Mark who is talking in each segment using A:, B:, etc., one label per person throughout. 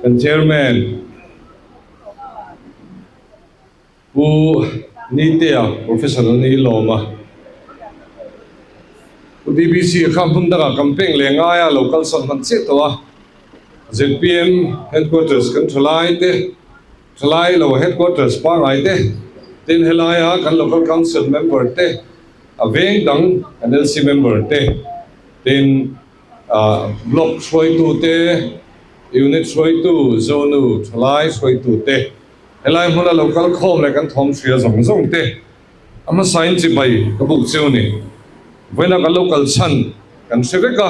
A: Kan Chairman Pu Nitea Professor a ni lawm a. Pu DBC kha hmun dangah campaign leh ngaia lo kalsawn hman chiah tawh a. Zpm Headquarters kan thalai te, thalai lo Headquarters pangngai te, tin helaia kan Local Council member te, a veng dang kan LC member te, tin Block hruaitu te, Unit hruaitu, Zonu thalai hruaitu te, helai hmuna lo kal khawm leh kan thawm hria zawng zawng te a hmasain chibai ka buk cheu ni. Vawiina kan lo kal chhan kan hre vek a,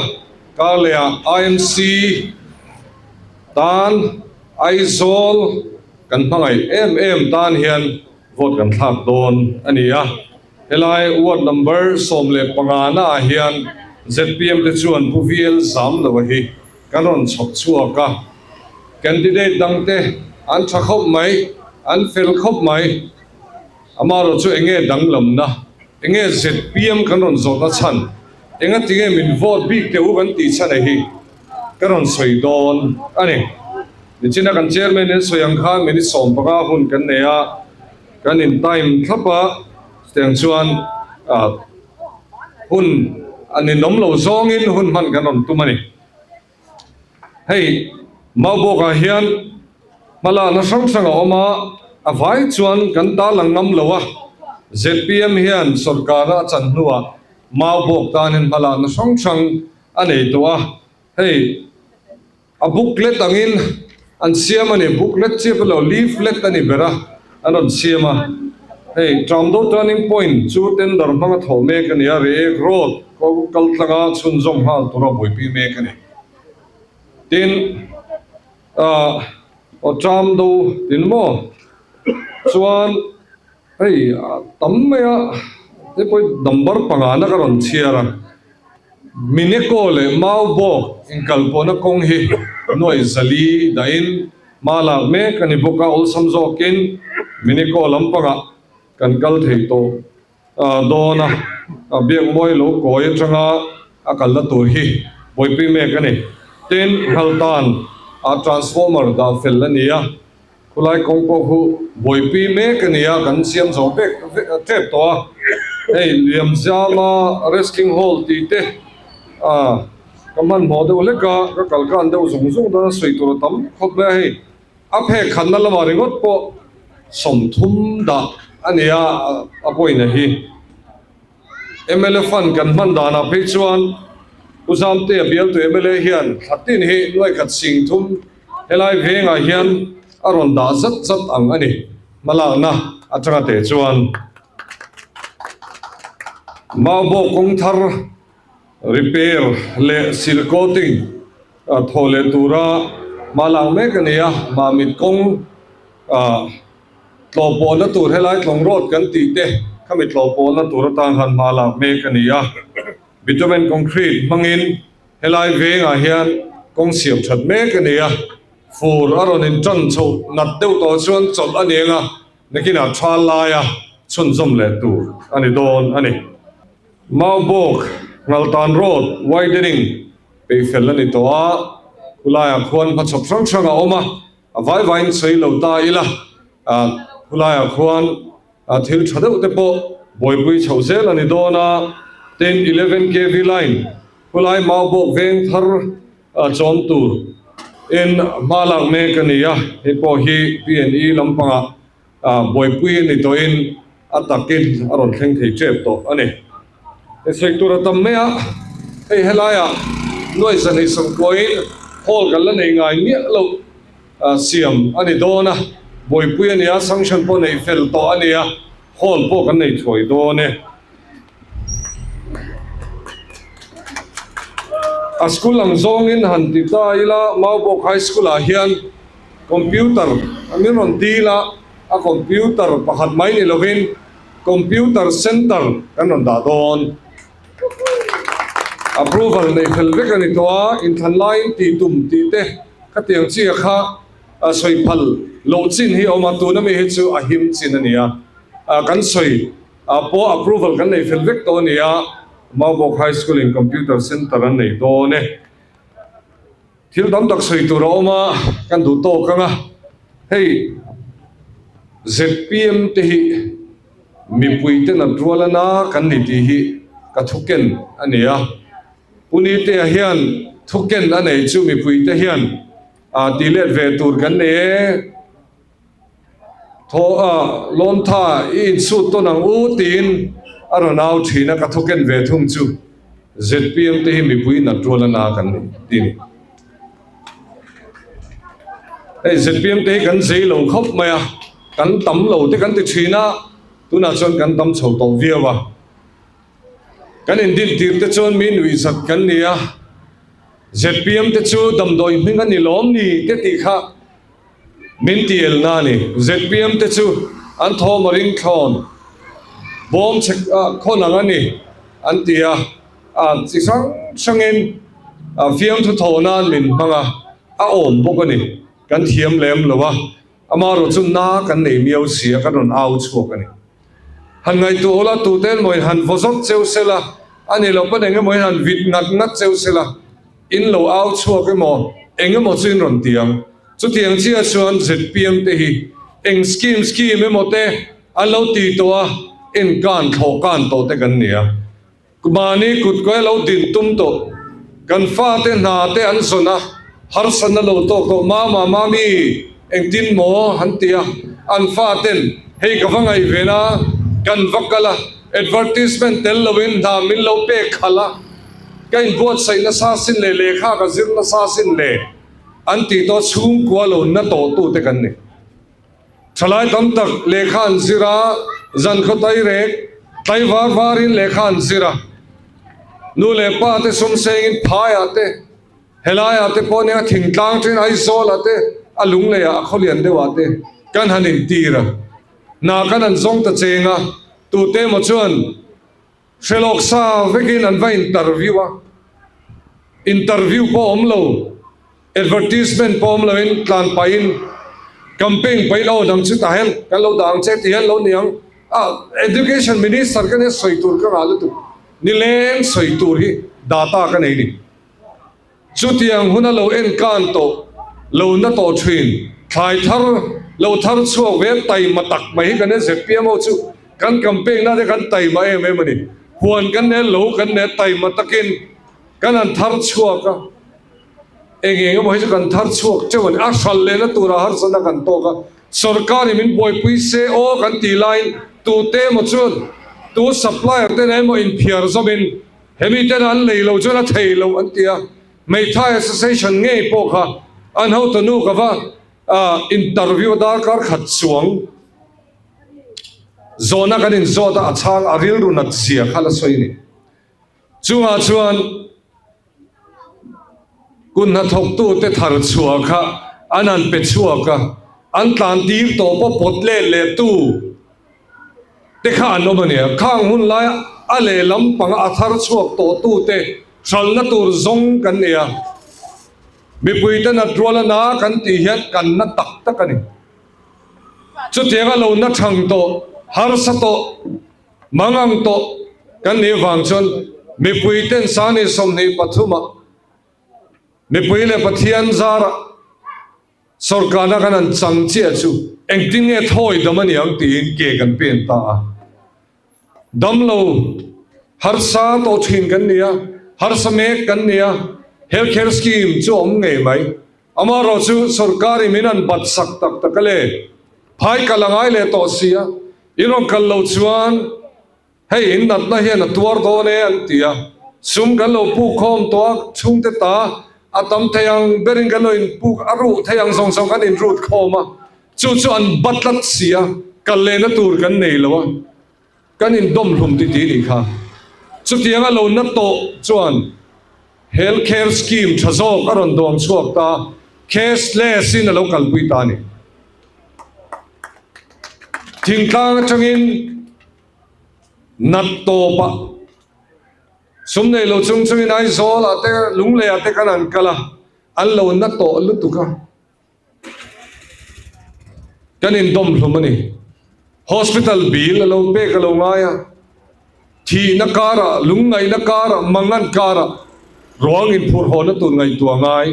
A: Karleh-ah IMC tan Aizawl kan hmangaih em em tan hian vote kan thlak dawn a ni a. Helai ward number 15 na ah hian zpm te chuan Pu VL Zamloa hi kan rawn chhawp chhuak a, candidate dang te an tha khawp mai, an fel khawp mai. Amaherawh chu enge danglamna, enge zpm kan rawn zawhna chhan, enga tinge min vote bik teh u kan tih chhan a hi ka rawn sawi dawn a ni. Nichina kan chairman in sawi ang khan minute 15 hun kan nei a. Kan in time thlap a, chutiang chuan hun a ninawm lo zawngin hun hman kan rawn tum a ni. Hei Maubawkah hian hmalakna hrang hrang a awm a, a vai chuan kan tarlang ngam lo a, zpm hian sawrkara a chan hnuah Maubawk tanin hmalakna hrang hrang a nei tawh a, hei A booklet angin an siam a ni, booklet chiah pawh lo, leaflet a ni ber a, an rawn siam a. Hei Tramdo Turning Point chu tender hmanga thawh mek a ni a, Reiek Road ko kal tlanga chhunzawm nghal tura buaipui mek a ni. Tin, ah, aw Tramdo tin maw? Chuan hei a tam mai a, hei pawh number pangana ka rawn chhiar a. Mineko leh Maubawk inkalpawhna kawng hi nuai zali dahin hma lak mek a ni bawk a, awlsam zawkin Mineko lampangah kan kal thei tawh dawn a, Biakmawi lo kawi atanga a kalna tur hi buaipui mek a ni. Tin, Nghaltan ah transformer dah fel a ni a. Khulai kawng pawh khu buaipui mek a ni a, kan siam zo vek tep tawh a. Hei Liamzama Wrestling Hall tih te ah ka hmanhmawh deuh hlek a, ka kal kan deuh zung zung dawn a, sawi tur a tam khawp mai a hei. A phek khatna lamah ringawt pawh 30 dah a ni a, a pawina hi. Mla fund kan hman danah phei chuan Pu Zamtea bialtu mla hian thla tin hi nuai khat sing thum helai vengah hian a rawn dah zat zat ang a ni. Hmalakna atanga teh chuan Maubawk kawng thar repair leh sil coating thawh leh tura hmalak mek a ni a, Mamit kawng Tlawhpawhna tur helai tlawng road kan tih te khami tlawhpawhna tur atan han hma lak mek a ni a. Bitumen concrete hmangin helai vengah hian kawng siam that mek a ni a. Fur a rawn in tan chhoh nat deuh tawh chuan chawlh a ni ang a, nakinah thal laia chhunzawm leh tur a ni dawn a ni. Maubawk Ngaltan Road widening peihfel a ni tawh a, khulaiah khuan hmachhawp hrang hrang a awm a. A vai vaiin sawi lo ta ila, khulaiah khuan thil tha deuh te pawh buaipui chhoh zel a ni dawn a, tin 11 KV line khulai Maubawk veng thar chawm tur in hma lak mek a ni a, hei pawh hi PNE lampangah buaipui a ni tawhin a takin a rawn thleng thei tep tawh a ni. He sawi tur a tam mai a, hei helaiah nuai zahnih sawmkuain hall kan la nei ngai miah loh siam a ni dawn a, buaipui a ni a, sanction pawh neih fel tawh a ni a, hall pawh kan nei thuai dawn e. A school ang zawngin han ti ta ila, Maubawk High School-ah hian computer min rawn dil a, a computer pakhat mai ni lovin Computer Center kan rawn dah dawn. Approval nei fel vek a ni tawh a, inthlan laiin tih tum tih te khatiang chi a kha sawi phal loh chin hi a awm a, tuna mi hi chu a him chin a ni a, kan sawi pawh approval kan nei fel vek tawh a ni a, Maubawk High School in Computer Center an nei dawn e. Thil tam tak sawi tur a awm a, kan duh tawk ang a, hei zpm te hi mipui te nat rual a na kan ni tih hi ka thu ken a ni a, Pu Nitea hian thu ken a nei chu mipui te hian tih let ve tur kan nei e. Thaw a, Lawmtha i insut tawn ang u tiin a rawn au thin a, ka thu ken ve thung chu zpm te hi mipui nat rual a na kan ni ti ni. Hei zpm te hi kan zei lo khawp mai a, kan tam lo te kan ti thin a, tunah chuan kan tam chho tawh viau a. Kan indin tir te chuan mi nuihzat kan ni a, zpm te chu damdawi hming a ni lawm ni te tih kha Min ti elna a ni. Zpm te chu an thawm a ring thlawn bawm chhe khawn ang a ni an ti a, a chi hrang hrangin fiamthu thaw nan min hmang a, a awm bawk a ni. Kan thiam lem lo a, amaherawh chu na kan nei miau si a, kan rawn au chhuak a ni. Han ngaihtuah ula, tute emaw in han vaw zawt cheu sela, a ni loh pawn eng emaw in han vit ngat ngat cheu sela, In lo au chhuak emaw eng emaw chu in rawn ti ang. Chutiang chiah chuan zpm te hi eng scheme scheme emaw te an lo ti tawh a, en kan thlawh kan tawh te kan ni a. Mahni kut kawi a lo din tum tawh, kan fate hna te an zawn a, harsatna lo tawk tawh mama mami engtin maw han ti a, an faten hei ka va ngaih ven a, kan va kal a, advertisement tel loin hna min lo pek khalh a. Ka inbuatsaih nasa sin leh lehkha ka zir nasa sin le an tih tawh chhungkua lo na tawh tute kan ni. Thalai tam tak lehkha an zir a, zankhaw tairek, tlai var varin lehkha an zir a. Nu leh pa te sumsengin phaiah te, helaiah te pawh nia thingtlang ṭin Aizawlah te, a lungleiah a khawlian deuhah te kan han intir a. Hna kan han zawng ta cheng a, tute emaw chuan Hre lawk sa vekin an va interview a, interview pawh awm lo, advertisement pawh awm loin tlan pahin campaign pahin aw dang chu tah hian kan lo dah ang che tih hian lo ni ang a, education minister ka nia sawi tur ka ngah lutuk, nileng sawi tur hi data ka nei ni. Chutiang huna lo enkan tawh lo na tawh thin, thlai thar lo thar chhuak ve taima tak mai hi kan ZPM ho chu kan campaign na te kan taima em em a ni. Huan kan ne lo kan ne taima takin kan han thar chhuak a, eng eng emaw hi chu kan thar chhuak teuh a ni. A hral lehna tura harsatna kan tawk a, sorkarin min buaipui se aw kan tih laiin tute emaw chuan tu supplier te emaw inphiar zawmin Hemi ten an lei lo chuan a thei lo an ti a, Hmeithai Association ngei pawh kha an hotu nu ka va interview a darkar khat chuang zawhna kan inzawt a, a chhang a rilru nat zia kha la sawi a ni. Chungah chuan Kun hnathawktute thar chhuah kha an han pe chhuak a, an tlan tir tawh pawh pawt let leh tu te kha an awm a nia. Khang hun laia a lehlam panga a thar chhuak tawh tute hralhna tur zawng kan nei a, mipuite nat rual a na kan tih hian kan na tak tak a ni. Chutianga lo na thang tawh, harsa tawh, Mangang tawh kan nih vang chuan mipui ten Sani 23 ah mipui leh Pathian zarah sawrkarna kan han chang chiah chu engtin nge thawi dam a niang tiin ke kan pen ta a. Damlo harsa tawh thin kan ni a, harsa mek kan ni a, health care scheme chu a awm ngei mai. Amaherawh chu sawrkarin min han bat sak tak tak a le, phai kal a ngai leh tawh si a. I rawn kal lo chuan hei in natna hian a tuar dawn e an ti a, sum kan lo puk khawm tawh a, chhungte ta a tam thei ang berin kan lo inpuk a ruh thei ang zawng zawng kan inrut khawm a, chu chu an ba tlat si a, kal lehna tur kan nei lo a, kan indawm hlum ti ti nih kha. Chutiang a lo na tawh chuan Health Care Scheme tha zawk a rawn dawng chhuak ta, cashless in a lo kalpui ta a ni. Thingtlang atangin nat tawpah sum nei lo chung chungin Aizawlah te Lungleiah te kan han kal a, an lo na tawh lutuk a, kan indawm hlum a ni. Hospital bill a lo pek a lo ngai a, thihna karah, lungngaihna karah, mangan karah ruang inphurhawhna tur ngaihtuah ngai.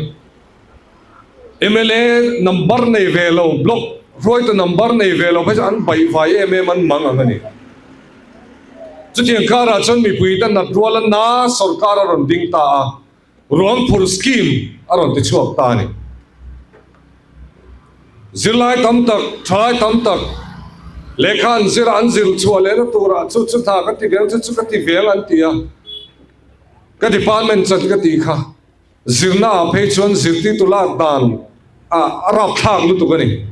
A: Mla number nei ve lo, block hruaitu number nei ve lo phei chu an baihvai em em an mang ang a ni. Chutiang karah chuan mipuite nat ruala na sorkar a rawn ding ta a, ruang phur scheme a rawn ti chhuak ta a ni. Zirlai tam tak, thalai tam tak lehkha an zir a, an zir chhuah lehna turah chu chu hna ka ti veng, chu chu ka ti veng an ti a, ka department chan ka tih kha. Zirna ah phei chuan zirtirtu lak dan ah a rapthlak lutuk a ni.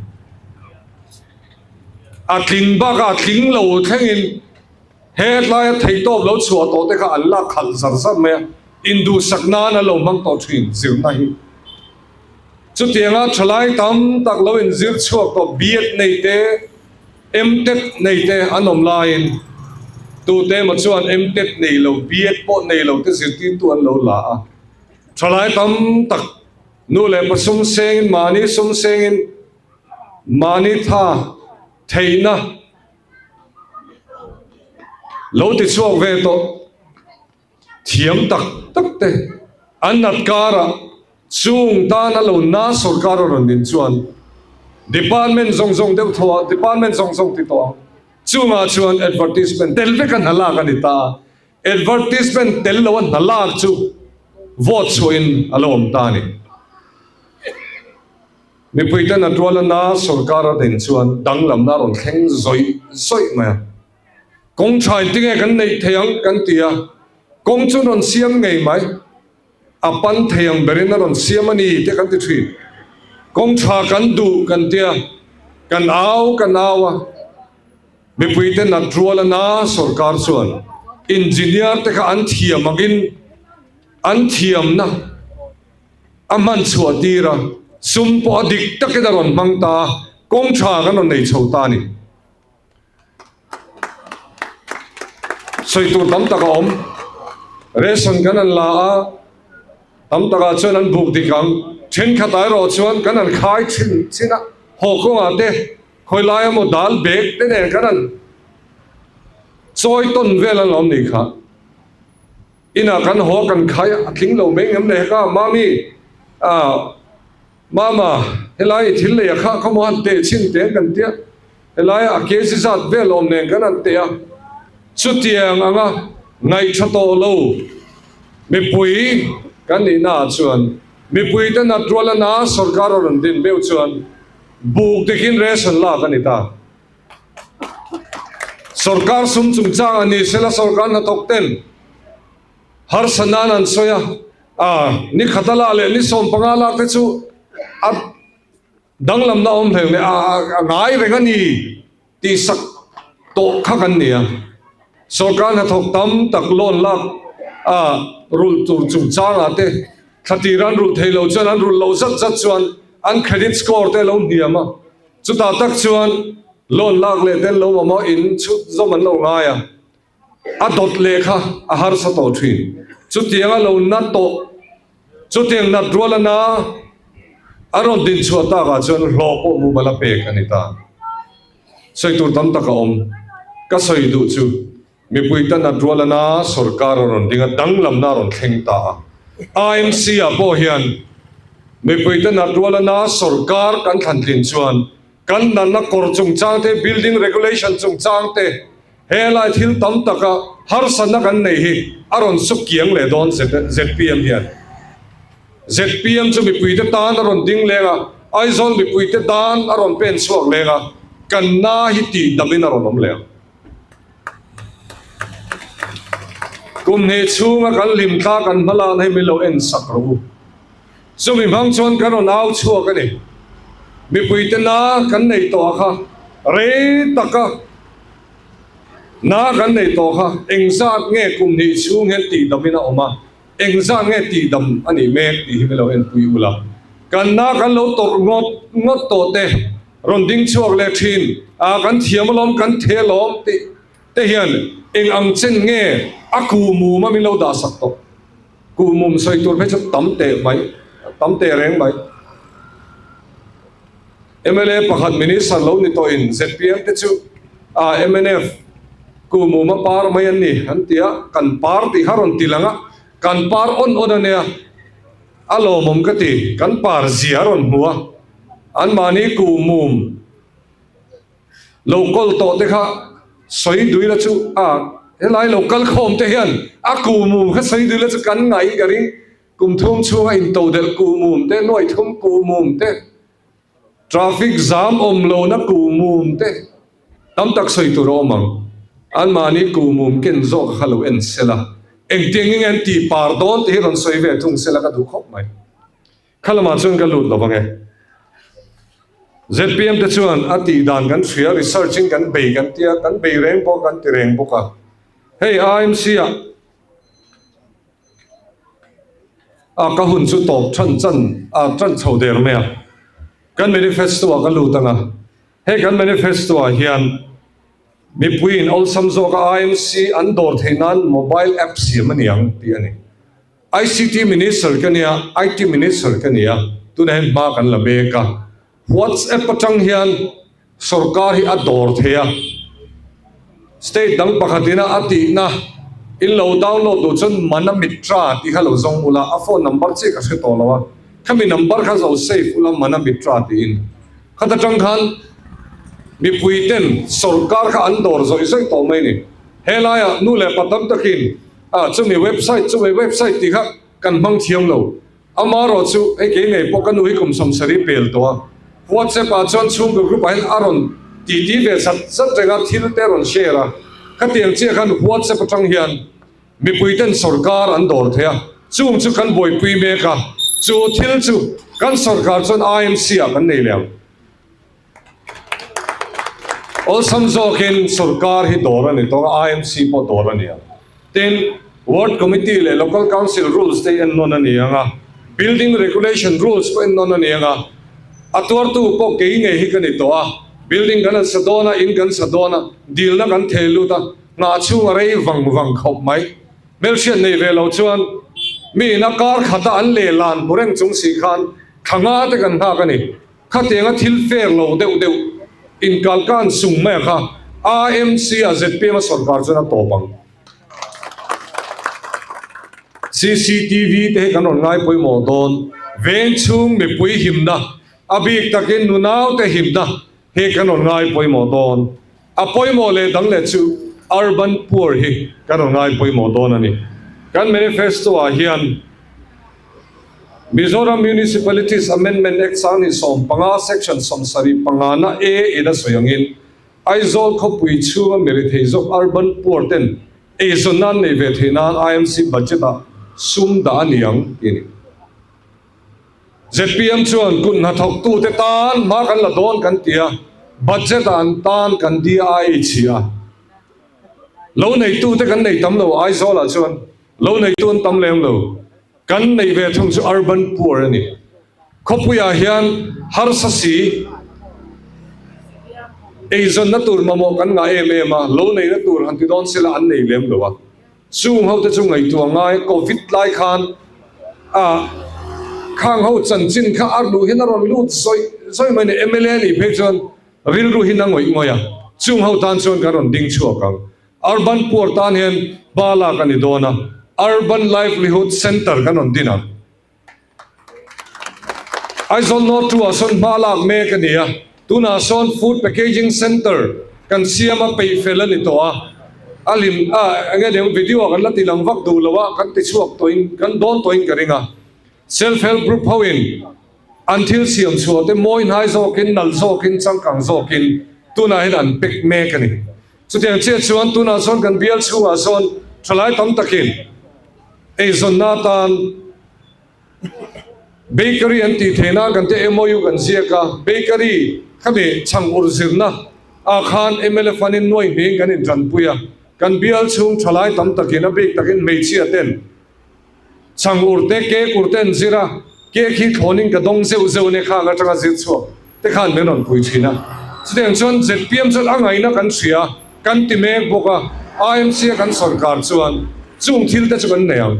A: A tling bakah a tling lo thlengin he tlaia theihtawp lo chhuah tawh te kha an lak khalh zar zar mai a, induhsak nan an lo hmang tawh thin zirna hi. Chutianga thalai tam tak lo inzir chhuak tawh B.Ed nei te, M.Tech nei te an awm laiin tute emaw chuan M.Tech nei lo, B.Ed pawh nei lo te zirtirtu an lo la a. Thalai tam tak nu leh pa sum sengin mahni sum sengin mahni tha theihna lo ti chhuak ve tawh. Thiam tak tak te an nat karah chung tana lo na sorkar a rawn din chuan department zawng zawng deuh tho ah department zawng zawng ti tawh ang chungah chuan advertisement tel vek a hna lak a ni ta a, advertisement tel lo a hna lak chu vote chhuahin a lo awm ta a ni. Mipuite nat ruala na sorkar a din chuan danglamna a rawn thleng zawih zawih mai a. Kawng tha in tinge kan neih thei ang kan ti a, kawng chu rawn siam ngei mai, a pan thei ang berin a rawn siam a ni te kan ti thin. Kawng tha kan duh kan ti a, kan au kan au a, mipuite nat rual a na sorkar chuan engineer te kha an thiam angin an thiamna a hman chhuah tir a, sum pawh a dik takin a rawn hmang ta a, kawng tha kan rawn nei chho ta a ni. Sawi tur tam tak a awm. Ration kan han la a, tam takah chuan an buk dik ang. Thenkhatah erawh chuan kan han khai thin chin a, haw kawngah te khawi lai emaw dal bag te nen kan han chawi tawn vel an awm nih kha. Inah kan haw kan khai a tling lo mai ngem le heka mami ah. Mama, helai i thil lei a khah kha maw han teh chhin teh an kan tia, helai a kg zat vel awm nen kan han teh a, chutiang anga ngaihṭha tawh lo mipui kan nihna ah chuan mipui te nat rual a na sorkar a rawn din meuh chuan buk dikin ration lak a ni ta. Sorkar sum chungchang a ni sela sorkar hnathawk ten Harsa nan an sawi a, a ni khata lak leh ni 15 lak te chu a danglamna awm hleng leh a ngai reng a ni tih sak tawh kha kan ni a. Sorkar hnathawk tam tak loan lak a rulh tur chungchangah te thla tir an rulh thei lo chuan an rulh loh zat zat chuan an credit score te a lo hniam a, chutah tak chuan loan lak leh te an lo mamawh in chhut zawm an lo ngai a. A dawt leh kha a harsa tawh thin. Chutiang a lo na tawh, chutiang nat rual a na a rawn din chhuah takah chuan hlawh pawh mumal a pek a ni ta. Sawi tur tam tak a awm. Ka sawi duh chu mipui ta nat rual a na sorkar a rawn ding a, danglamna a rawn thleng ta a. IMC ah pawh hian mipui ta nat rual a na sorkar kan thlan tlin chuan kan natna kawr chungchang te, building regulation chungchang te, He lai thil tam taka harsatna kan nei hi a rawn suk kiang leh dawn zpm hian. Zpm chu mipuite tan a rawn ding leng a, Aizawl mipuite tan a rawn pen chhuak leng a, kan na hi tih damin a rawn awm leh ang. Kum hnih chhunga kan hlim thla kan hma lan hi min lo en sak rawh u. Chumi hmang chuan kan rawn au chhuak a ni. Mipuite na kan nei tawh a kha rei taka Na kan nei tawh kha engzat nge kum hnih chhung hian tihdam in a awm a, engzat nge tihdam a nih mek tih hi min lo enpui ula. Kan na kan lo tawrh ngawt ngawt tawh te rawn ding chhuak leh thin a, kan thiam alawm kan the alawm tih te hian eng ang chen nge a kuhmum a min lo dahsak tawh. Kuhmum sawi tur phei chu tam teh mai, tam teh reng mai. Mla pakhat Minister lo ni tawhin zpm te chu mnf kuhmuma par mai an ni an ti a, kan par tih kha rawn ti lang a, kan par awn awn a nia. A lawmawm ka ti, kan par zia a rawn hmu a, anmahni kuhmum lo kawl tawh te kha sawi dui la chu a, helai lo kal khawm te hian a kuhmum kha sawi dui la chu kan ngaih ka ring, kum thum chhunga intodelh kuhmum te, nuai thum kuhmum te. Traffic zam awm lohna kuhmum te tam tak sawi tur a awm ang. Anmahni kuhmum ken zawk kha lo en sela, engtiang nge an tih par dawn tih hi rawn sawi ve thung sela ka duh khawp mai. Kha lamah chuan ka lut lo ang e. Zpm te chuan a tih dan kan hria, research in kan bei kan tia, kan bei reng bawk a, kan ti reng bawk a. Hei AMC ah. A ka hun chu tawp than chan a tan chho der mai a, kan manifesto ah ka lut ang a, hei kan manifesto ah hian mipui in awlsam zawk a IMC an dawr theih nan mobile app siam a ni ang tih a ni. ICT minister ka nia, IT minister ka nia, tunah hian hma kan la mek a, WhatsApp atang hian Sorkar hi a dawr thei a, state dang pakhatin a a tihna in lo download duh chuan Mana Mitra tih kha lo zawng ula, a phone number chiah ka hre tawh lo a, khami number kha zo save ula Mana Mitra tiin. Khat atang khan mipui ten sorkar kha an dawr zawih zawih tawh mai ni. Helaiah nu leh pa tam takin a chumi website chumi website tih kha kan hmang thiam lo. Amarawh chu hei kei ngei pawh ka nu hi kum sawmsarih pel tawh a, WhatsApp ah chuan chhungkaw group ah hian a rawn titi ve zat zat reng a, thil te a rawn share a, khatiang chiah khan WhatsApp atang hian mipui ten sawrkar an dawr thei a, chung chu kan buaipui mek a, chu thil chu kan sawrkar chuan IMC ah kan nei leh ang. Awlsam zawkin sawrkar hi dawr a ni tawng a, IMC pawh dawr a ni ang. Tin, Ward Committee leh Local Council Rules te hi ennawn a ni ang a, Building Regulation Rules pawh ennawn a ni ang a. A tuartu pawh kei ngei hi ka ni tawh a, building kan han sa dawn a, in kan sa dawn a, dilna kan thei lut a, nghah chhung a rei vang vang khawp mai. Hmelhriat nei ve lo chuan mi ina kar khata an lehlan hmu reng chung si khan thla nga te kan nghak a ni. Khatianga thil fair lo deuh deuh inkalkan sung mai a kha AMC a zpm a sawrkar chuan a tawp ang. Cctv te hi kan rawn ngai pawimawh dawn. Veng chhung mipui himna, a bik takin nunaute himna hi kan rawn ngai pawimawh dawn. A pawimawh leh dang leh chu urban poor hi kan rawn ngai pawimawh dawn a ni. Kan manifesto ah hian Mizoram Municipalities Amendment Act 2015 Section 75 na A in a sawi angin Aizawl khawpui chhunga mi rethei zawk urban poor ten eizawnna an neih ve theih nan IMC budget ah sum dah a ni ang tih a ni. Zpm chuan kut hnathawktute tan hma kan la dawn kan ti a, budget ah an tan kan DIH a. Lo neitute kan nei tam lo Aizawl ah chuan lo neitu an tam lem lo. Kan neih ve thung chu urban poor a ni. Khawpuiah hian harsa si eizawnna tur mamawh kan ngah em em a, lo neihna tur han ti dawn sela an nei lem lo a. Chung ho te chu ngaihtuah ngai Covid lai khan a khang ho chanchin kha a luh hian a rawn lut zawih zawih mai ni. Mla nih phei chuan rilru hi na ngawih ngawih a, chung ho tan chuan kan rawn ding chhuak ang. Urban poor tan hian hma lak a ni dawn a, Urban Livelihood Centre kan rawn din ang. Aizawl North 2 ah sawn hma lak mek a ni a, tunah sawn Food Packaging Centre kan siam a, peih fel a ni tawh a, a lim a eng nge niang video ah kan la ti lang vak duh lo a, kan ti chhuak tawhin kan dawn tawhin ka ring a. Self Help Group ho in an thil siam chhuah te mawi hnai zawkin, nal zawkin, changkang zawkin tunah hian an pack mek a ni. Chutiang chiah chuan tunah chuan kan bial chhungah sawn thalai tam takin eizawnna atan bakery an tih theih nan kan te MOU kan ziak a, bakery khami chhang ur zirna ah khan mla fund in nuai hming kan intanpui a, kan bial chhung thalai tam takin a bik takin hmeichhia ten Chhang ur te, cake ur te an zir a, cake hi thlawnin ka dawng zeuh zeuh ania khang atanga zir chhuak te khan min rawn pui thin a. Chutiang chuan zpm chuan a ngaihna kan hria a, kan ti mek bawk a, IMC a kan sawrkar chuan chung thil te chu kan nei ang.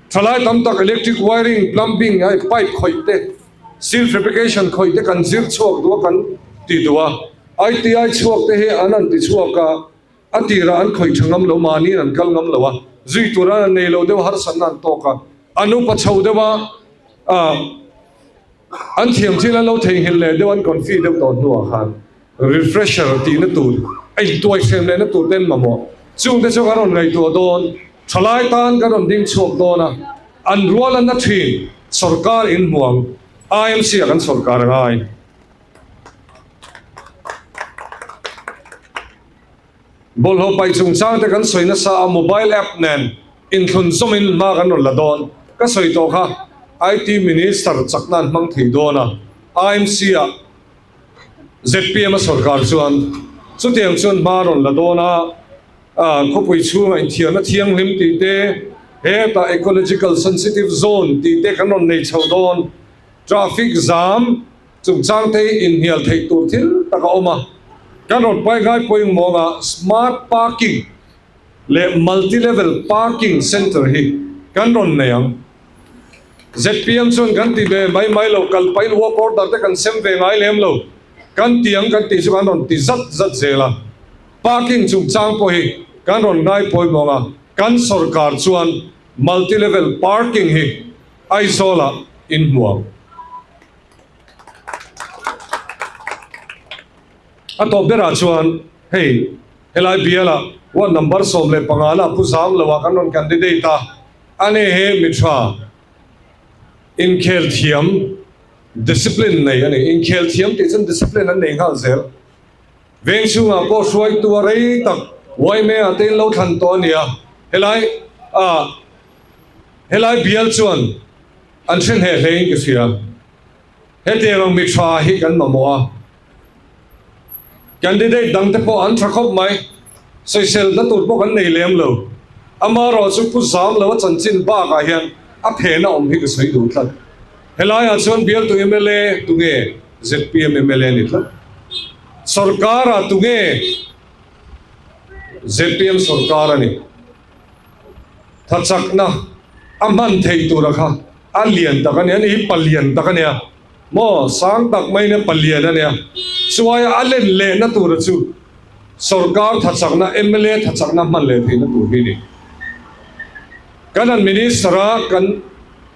A: Thalai tam tak electric wiring, plumbing, hei pipe khawih te, steel fabrication khawih te kan zir chhuak duh a kan ti duh a, ITI chhuak te hi an han ti chhuak a, A tirah an khawih tha ngam lo, mahniin an kal ngam lo a, zui tura an nei lo deuh harsatna an tawk a, an upa chho deuh a. Ah, an thiam thil an lo theihnghilh leh deuh an confi deuh tawh hnuah khan refresher tihna tur a intuai hrem lehna tur te an mamawh. Chungte chu kan rawn ngaihtuah dawn, thalai tan kan rawn ding chhuak dawn a, an rual a na thin sorkar inhmuang IMC ah kan sorkar a ngai. Bawlhhlawh paih chungchang te kan sawi nasa a, mobile app nen inthlun zawmin hma kan rawn la dawn. Ka sawi tawh kha, IT Minister chakna an hmang thei dawn a, IMC ah zpm a sorkar chuan chutiang chuan hma a rawn la dawn a, khawpui chhungah inthiarna thianghlim tih te, hetah ecological sensitive zone tih te kan rawn nei chho dawn, traffic jam. Chungchang te hi inhnial theih tur thil tak a awm a, kan rawn pai ngai pawhin mawngah smart parking leh multi level parking centre hi kan rawn nei ang. Zpm chuan kan ti ve mai mai lo, kal pahin work order te kan sem ve ngai lem lo, kan ti ang kan tih chu kan rawn ti zat zat zel a. Parking chungchang pawh hi kan rawn ngai pawimawh ang a, kan sorkar chuan multi level parking hi Aizawlah inhmuam. A tawp berah chuan hei helai bialah ward number 15 la Pu Zam loah kan rawn candidate a, ani hi mi tha inkhel thiam discipline nei a ni. Inkhel thiam tih chuan discipline an nei nghal zel. Veng chhungah pawh hruaitu a rei tak Waimea te in lo thlan tawh a ni a, helai ah helai bial chuan An hre hneh hlein ka hria. Hetiang ang mi tha hi kan mamawh a. Candidate dang te pawh an tha khawp mai. Sawiselna tur pawh kan nei lem lo. Amaherawh chu Pu Zam lo a chanchin bakah hian a phena awm hi ka sawi duh tlat. Helaiah chuan bialtu mla tunge zpm mla ni tlat. Sorkar-ah tunge zpm sorkar a ni. Thachakna a hman theih tura kha a lian tak a nia, ani hi palian tak a nia maw, sang tak mai nia palian a nia, chuaia a len lehna tura chu sorkar thachakna mla thachakna hman leh theihna tur hi a ni. Kan an minister a kan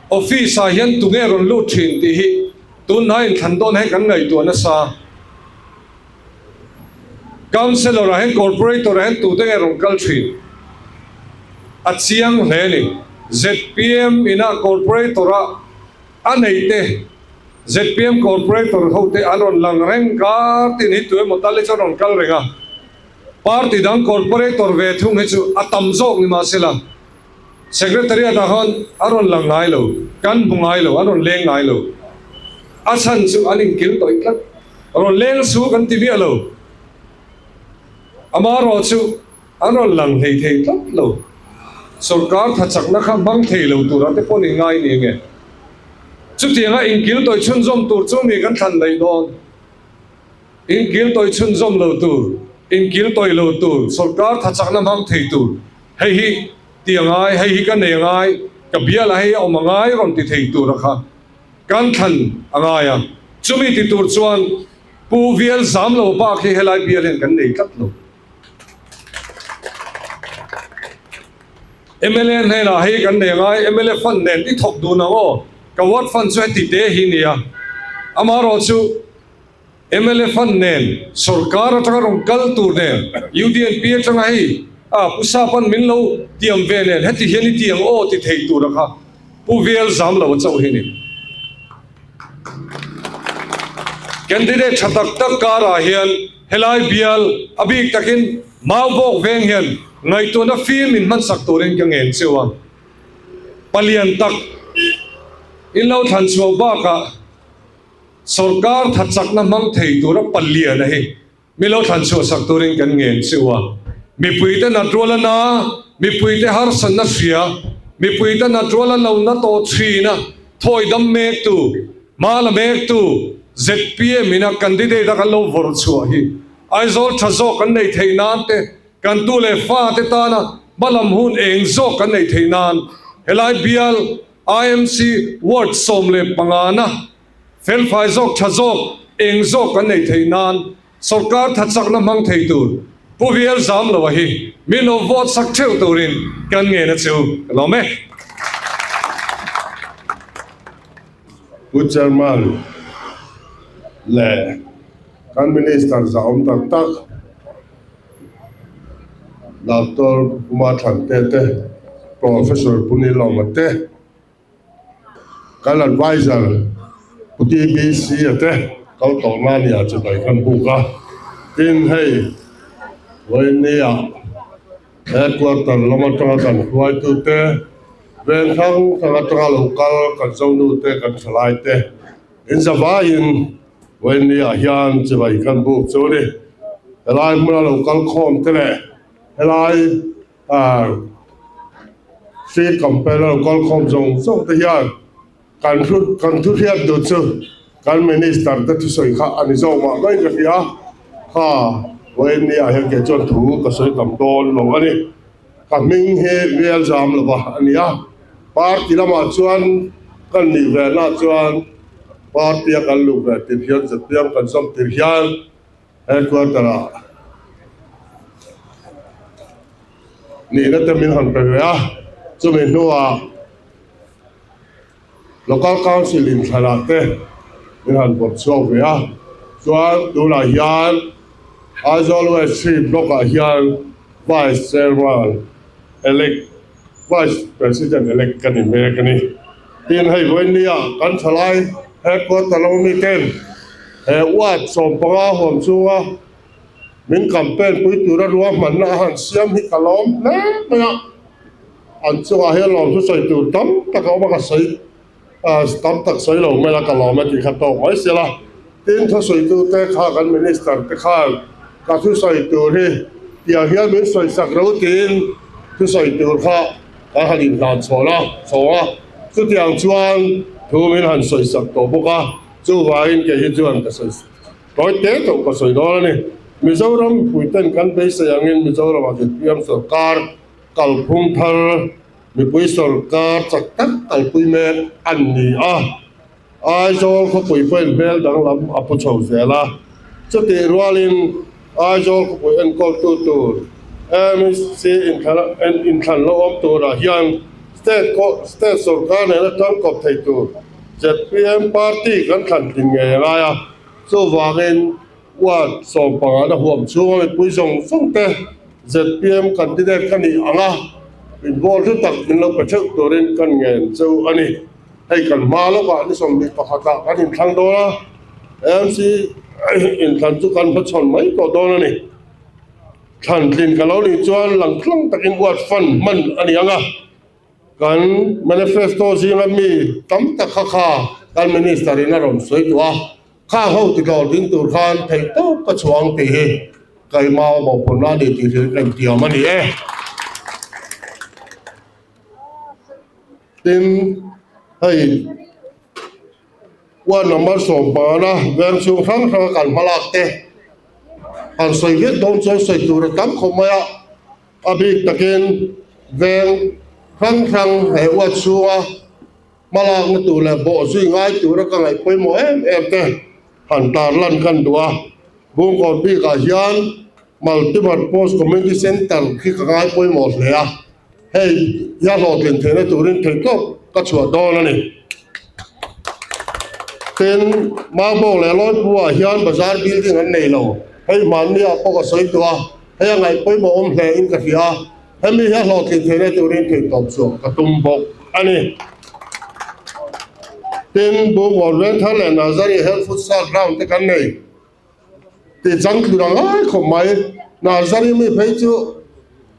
A: office ah hian tunge rawn lut thin tih hi tunhnai inthlan dawn hi kan ngaihtuah nasa. Councillor ah hian Corporator ah hian tute nge rawn kal thin? A chiang hle a ni. Zpm ina Corporator a a neih te zpm Corporator ho te an rawn lang reng kar tin hi tu emaw tal hi chu an rawn kal reng a. Party dang Corporator ve thung hi chu a tam zawk ni mahsela Secretariat ah khan a rawn lang ngai lo, kan hmu ngai lo, an rawn leng ngai lo. A chhan chu an inkil tawih tlat. Rawn leng su kan ti miah lo. Amaherawh chu an rawn lang hlei thei tlat lo. Sorkar thachakna kha hmang thei lo tura te pawh ni ngai ni nge. Chutianga inkil tawih chhunzawm tur chu mi kan thlan daih dawn. Inkil tawih chhunzawm lo tur, inkil tawih lo tur, sorkar thachakna hmang thei tur. Hei hi ti a ngai, hei hi ka nei a ngai, ka bial a hei a awm a ngai rawn ti thei tura kha kan thlan a ngai a. Chumi ti tur chuan Pu Vial Zamlo bak hi helai bial hian kan nei tlat lo. Mla hnenah hei kan nei a ngai, mla fund nen i thawk dun ang aw, ka ward fund chu heti te hi nia. Amaherawhchu. Mla fund nen sorkar atanga rawn kal tur nen UDNP atanga hei a Pu Sapan min lo tiam ve nen heti hian i ti ang aw ti thei tura kha Pu Vel zam lo a chauh hi ni. Candidate tha tak tak karah hian helai bial a bik takin Maubawk veng hian ngaihtuahna fim in hmansak turin ka ngen cheu a. Palian tak in lo thlan chhuah bakah Sorkar thachakna hmang thei tura paliana hi mi lo thlan chhuah sak turin kan ngen chu a. Mipuite nat rual a na, mipuite harsatna hria, mipuite nat rual a lo na tawh thin a, thawi dam mektu, hma la mektu zpm ina candidate a kan lo vawrh chhuah hi Aizawl tha zawk kan neih theih nan te, kan tu leh fa te tana hmalam hun eng zawk kan neih theih nan helai bial IMC ward 15 na felfai zawk tha zawk eng zawk kan neih theih nan sorkar tha chakna hmang thei tur Pu Vial Zamloa hi min lo vote sak theuh turin kan ngen a chu ka lawm e.
B: Pu Chairman leh kan Minister zahawm tak tak Doctor Kumar Thante te, Professor Pu Nilawma te, Kan adviser Pu TBC a te kal tawh na nia chibai kan buk a, tin hei Vawinia headquarter lam atanga kan hruaitu te, veng hrang hrang atanga lo kal kan zonu te kan thalai te in zavaiin Vawinia hian chibai kan buk chu a ni. Helai hmuna lo kal khawm te leh helai Ah, State campaign a lo kal khawm zawng zawng te hian kan thu kan thu hriat duh chu kan minister te thusawi kha a ni zawk mah mai ka hria. Kha vawiin ni ah hian kei chuan thu ka sawi tam dawn lo a ni. Ka hming hi Bial zam lova a ni a, party lamah chuan kan nih ve na chuan party a kan luh ve tir hian zpm kan zawm tir hian Headquarter ah nihna te min han pe ve a, chumi hnuah Local Council inthlanah te min han vawrh chhuak ve a, chuan tunah hian Aizawl West Three Block ah hian Vice Chairman Elect, Vice President Elect ka ni mek a ni. Tin, hei vawinia kan thalai Headquarter lo mi ten he ward 15 huam chunga min campaign pui tura ruahmanna a han siam hi ka lawm hle mai a, an chungah hian lawm thu sawi tur tam tak a awm a, ka sawi tam tak sawi lo mai a, ka lawm a tih kha tawk mai sia la. Tin, thusawitute kha kan Minister te khan ka thusawi tur hi tiang hian min sawisak ro tiin thusawi tur kha kan han inhlan chhawn a, chhawng a, chutiang chuan thu min han sawisak tawh bawk a, chuvangin kei hi chuan ka sawi tawi te tawh ka sawi dawn a ni. Mizoram mipuiten kan beisei angin Mizoramah zpm sawrkar kalphung thar mipui sawrkar chak tak kalpui mek a ni a. Aizawl khawpui pawhin hmel danglam a pu chho zel a, chutih rualin Aizawl khawpui enkawltu tur MEC inthlan lo awm turah hian state state sawrkar nena tangkawp thei tur zpm party kan thlan tlin ngei a ngai a, chuvangin ward 15 na huam chhunga mipui zawng zawng te zpm candidate ka nih ang a, inbawl hlu tak min lo pe theuh turin kan ngen cheu a ni. Hei kan hma lawkah ni 21 ah kan inthlang dawn a, AMC inthlan chu kan hmachhawn mai tawh dawn a ni. Thlan tlin ka lo nih chuan lang tlang takin ward fund hman a ni ang a, kan manifesto zinga mi tam tak kha kha kan minister in a rawn sawi tawh a, khang ho ti tlawh ding tur khan theih tawp ka chhuang tih hi keimah mawhphurhna a ni tih hrilh ka intiam a ni e. Tin, hei ward number 15 a veng chhung hrang hrang a kan hmalak te han sawi viau dawn chuan sawi tur a tam khawp mai a, a bik takin veng hrang hrang he ward chhunga hmalakna tur leh bawh zui ngai tura ka ngaih pawimawh em em te han tarlan kan duh a, Bungkawn bikah hian Multipurpose Community Centre khi ka ngai pawimawh hle a. Hei hi a hlawhtlin theihna turin theihtawp ka chhuah dawn a ni. Tin, Maubawk leh Lawipua hian bazar building an nei lo. Hei hmanni ah pawh ka sawi tawh a, hei a ngaih pawimawh awm hle in ka hria a, hemi hi a hlawhtlin theihna turin theihtawp chhuah ka tum bawk a ni. Tin, Bungkawn Vengthar leh Nazari Health Futsal Ground te kan nei. Tih chang tlu dang lai khawp mai. Nazari mi phei chu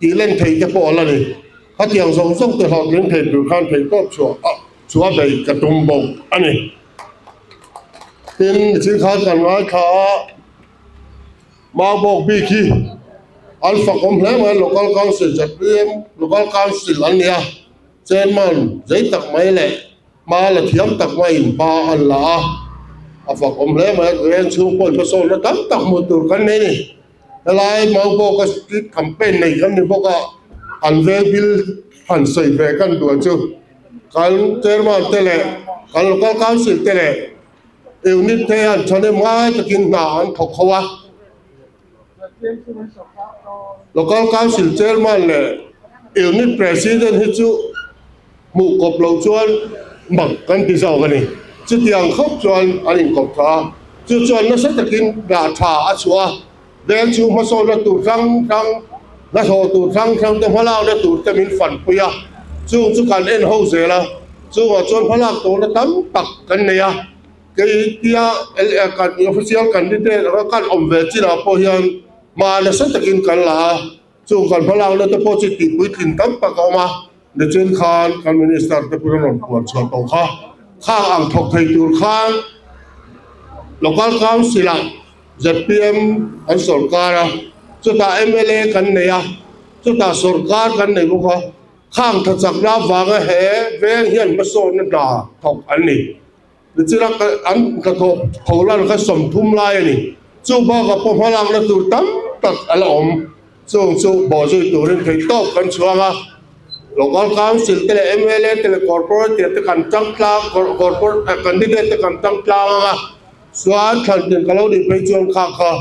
B: tih len thei te pawh a la ni. Khatiang zawng zawng te hlawhtling thei tur khan thei tawp chhuah a chhuah bei ka tum bawk a ni. Tin, mihring khan kan ngaithla a, Maubawk bik hi an fakawm hle mai, Local Council zpm Local Council an ni a, Chairman zei tak mai leh Hma la thiam tak maiin hma an la a, a fak awm hle mai a, veng chhung pawhin hmasawnna tam tak hmuh tur kan nei a ni. Helai Maubawka street campaign nei kan ni bawk a, an veng bil han sawi ve kan duh chu kan chairman te leh kan local council te leh unit te hian thahnem ngai takin hna an thawk ho a. Local Council Chairman leh Unit President hi chu hmuh kawp loh chuan mak kan ti zawk a ni. Chutiang khawp chuan an inkawp tha a, chu chuan nasa takin dah tha a chhuah a, veng chhung hmasawnna tur hrang hrang, hnathawh tur hrang hrang te hmalakna tur te min fanpui a, chung chu kan en ho zel a, chungah chuan hmalak tawhna tam tak kan nei a, kei tia kan official candidate anga kan awm ve chinah pawh hian hma nasa takin kan la a. Chung kan hmalakna te pawh chu tihpuitlin tam tak a awm a, nichin khan kan Minister te pawh an rawn puan chhuah tawh kha. Khang ang thawk thei tur khan Local Council ah zpm an sawrkar a, chutah mla kan nei a, chutah sawrkar kan nei bawk a, khang thachakna avanga he veng hian hmasawnna hna thawk an ni. Nichina an hnathawh tho lan kha 30 lai a ni. Chu bakah pawh hmalakna tur tam tak a la awm. Chung chu bawhzui turin theihtawp kan chhuang a. Local Council te leh mla te leh Corporator te kan tang tlang candidate te kan tang tlang ang a. Chuan thlantin ka lo nih phei chuan kha kha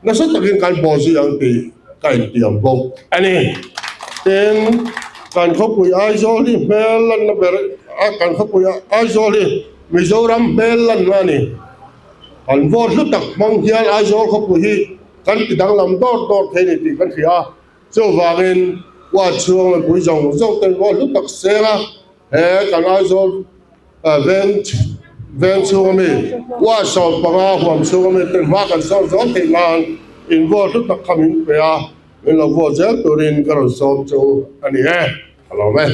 B: Nasa takin kan bawhzui ang tih ka intiam bawk a ni. Tin, kan khawpui Aizawl hi hmel lanna ber a, kan khawpui Aizawl hi Mizoram hmel lanna a ni. Kan vote hlu tak hmang hian Aizawl khawpui hi kan ti danglam dawr dawr thei a ni tih kan hria a. Chuvangin, ward chhung mipui zawng zawng ten vote hlu tak seng a, he kan Aizawl Veng veng chhung ami ward 15 huam chhung ami ten hma kan sawn zawk theih nan in vote hlu tak kha min pe a, min lo vote zel turin ka rawn sawm chu a ni e, ka lawm e.